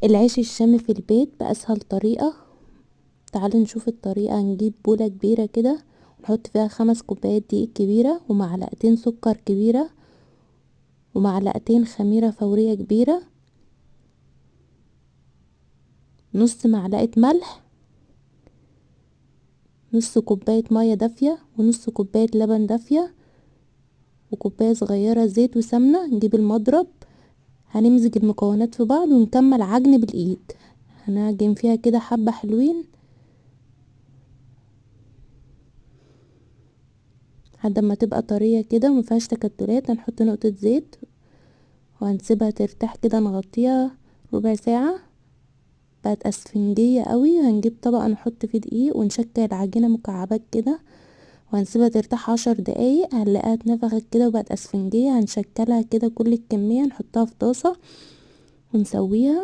العيش الشامي في البيت بأسهل طريقة. تعالوا نشوف الطريقة. نجيب بولة كبيرة كده نحط فيها 5 كوبايات دقيق كبيرة ومعلقتين سكر كبيرة ومعلقتين خميرة فورية كبيرة، نص معلقة ملح، نص كوباية مية دافية ونص كوباية لبن دافية وكوباية صغيرة زيت وسمنة. نجيب المضرب، هنمزج المكونات في بعض ونكمل عجن بالإيد، هنعجن فيها كده حبة حلوين لحد ما تبقى طرية كده ومفيهاش تكتلات. هنحط نقطة زيت وهنسيبها ترتاح كده، نغطيها ربع ساعة. بقت اسفنجية قوي. هنجيب طبق نحط فيه دقيق ونشكل العجينة مكعبات كده وهنسيبها ترتاح 10 دقايق. هنلاقيها اتنفخت كده وبقت اسفنجية. هنشكلها كده كل الكمية، نحطها في طاسة ونسويها.